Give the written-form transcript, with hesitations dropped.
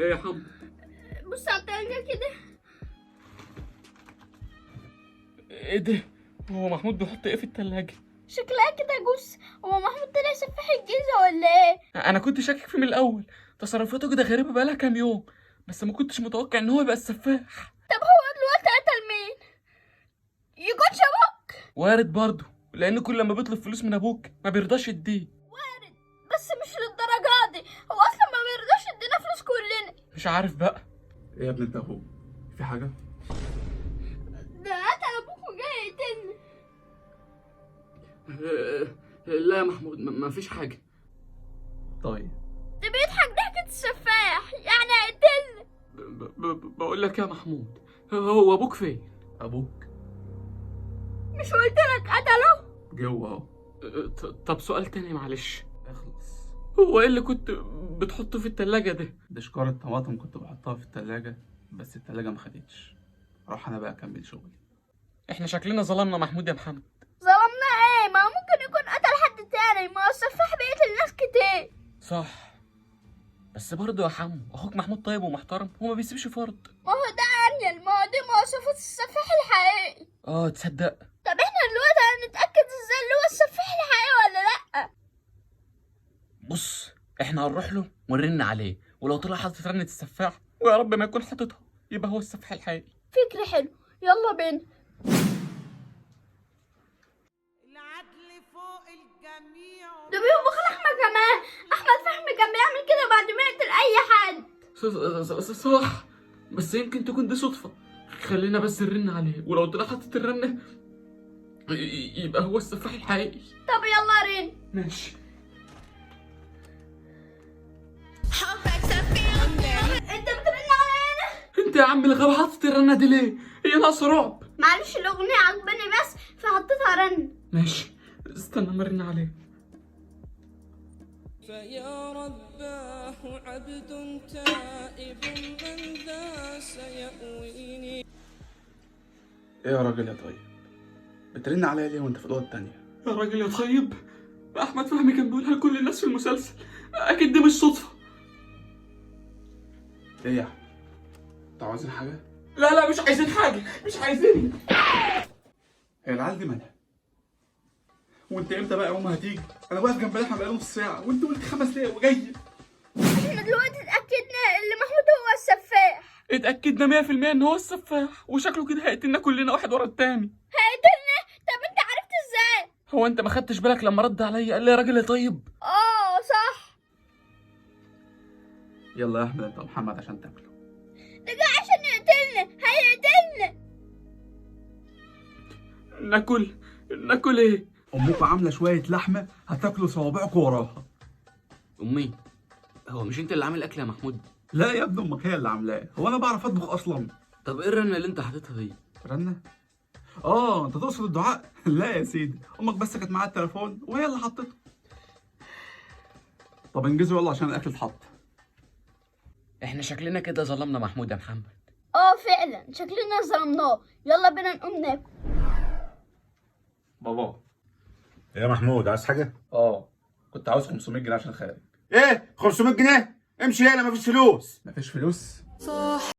ايه يا حمو؟ بص على التلاجة كده. ايه ده؟ هو محمود بيحط ايه في التلاجة؟ شكلها كده جثة. هو محمود طلع سفاح الجيزة ولا ايه؟ انا كنت شاكك فيه من الاول، تصرفاته كده غريبة بقالها كام يوم، بس ما كنتش متوقع ان هو يبقى السفاح. طب هو دلوقتي قتل مين؟ يكونش ابوك؟ وارد برضه، لان كل لما بيطلب فلوس من ابوك ما بيرضاش يديه. وارد، بس مش للدرجة دي. هو اصلا ما بيرضاش يدينا فلوس كلنا. مش عارف بقى. ايه يا ابني انت اهو، في حاجة؟ ده قتل ابوك وجاي يقتلني. لا يا محمود، ما فيش حاجة. طيب ده بيضحك ضحكة السفاح، يعني هيقتلني. بقول لك يا محمود، هو ابوك فين؟ ابوك مش قلت لك قتله؟ جوه اهو. طب سؤال تاني معلش. اخلص. هو ايه اللي كنت بتحطه في التلاجة ده؟ دي شكارة طماطم كنت بحطها في التلاجة، بس التلاجة ما خدتش. اروح انا بقى اكمل شغلي. احنا شكلنا ظلمنا محمود يا محمد. ظلمنا ايه؟ ما هو ممكن يكون قتل حد تاني، ما هو السفاح بيقتل ناس كتير. صح، بس برضه يا حمو اخوك محمود طيب ومحترم وما بيسيبش فرد. ما هو ده انيل، ما هو دي مواصفات السفاح الحقيقي. اه تصدق. طب احنا دلوقتي هنتأكد ازاي اللي هو السفاح الحقيقي ولا لأ؟ بص، احنا هنروح له ونرن عليه، ولو طلع حاطط رنة السفاح، ويا رب ما يكون حاططها، يبقى هو السفاح الحقيقي. فكرة حلو، يلا بينا. العدل فوق الجميع. ده بيطبخ لحمة كمان. أحمد فهمي كان بيعمل كده بعد ما يقتل أي حد. صح، بس يمكن تكون دي صدفة. خلينا بس نرن عليه، ولو طلع حاطط الرنة يبقى هو السفاح الحقيقي. طب يلا رن. ماشي. انت بترن علينا؟ انت يا عم الغبي حاطط الرنة دي ليه؟ هي ناقصة رعب. معلش الأغنية عجباني بس فحطيتها رن. ماشي، استنى ما ارن عليه. فيا رباه عبد تائب من ذا سيأويني. ايه يا راجل يا طيب، بترن عليا ليه وانت في الاوضة التانية؟ يا راجل يا طيب، احمد فهمي كان بيقولها لكل الناس في المسلسل، اكيد دي مش صدفة. ايه يا احمد، انتوا عاوزين حاجة؟ لا لا، مش عايزين حاجة، مش عايزين. هي العيال دي مالها؟ وانت امتى بقى يا ام هتيجي؟ انا واقف جنب لحمه بقاله نص ساعة وانت قلت 5 دقايق وجاي. احنا دلوقتي اتأكدنا ان محمود هو السفاح. اتأكدنا 100% ان هو السفاح، وشكله كده هيقتلنا كلنا واحد ورا التاني. هيقتلنا؟ طب انت عرفت ازاي؟ هو انت ما خدتش بالك لما رد عليا قال لي يا راجل يا طيب؟ اه صح. يلا يا احمد انت ومحمد عشان تاكلوا. ده جاي عشان يقتلنا، هيقتلنا. ناكل؟ ناكل ايه؟ امكم عامله شوية لحمه هتاكلوا صوابعكم وراها. امي، هو مش انت اللي عامل اكل يا محمود؟ لا يا ابن امك هي اللي عاملاه، هو انا بعرف اطبخ اصلا؟ طب ايه الرنه اللي انت حاططها دي؟ رنه؟ اه انت تقصد الدعاء؟ لا يا سيدي، امك بس كانت معاها التليفون وهي اللي حطته. طب انجزوا يلا عشان الاكل اتحط. احنا شكلنا كده ظلمنا محمود يا محمد. اه فعلا شكلنا ظلمناه، يلا بينا نقوم ناكل. بابا. يا محمود عايز حاجة؟ اه كنت عاوز 500 جنيه عشان خارج. ايه 500 جنيه؟ امشي يالا مفيش فلوس. مفيش فلوس؟ صاح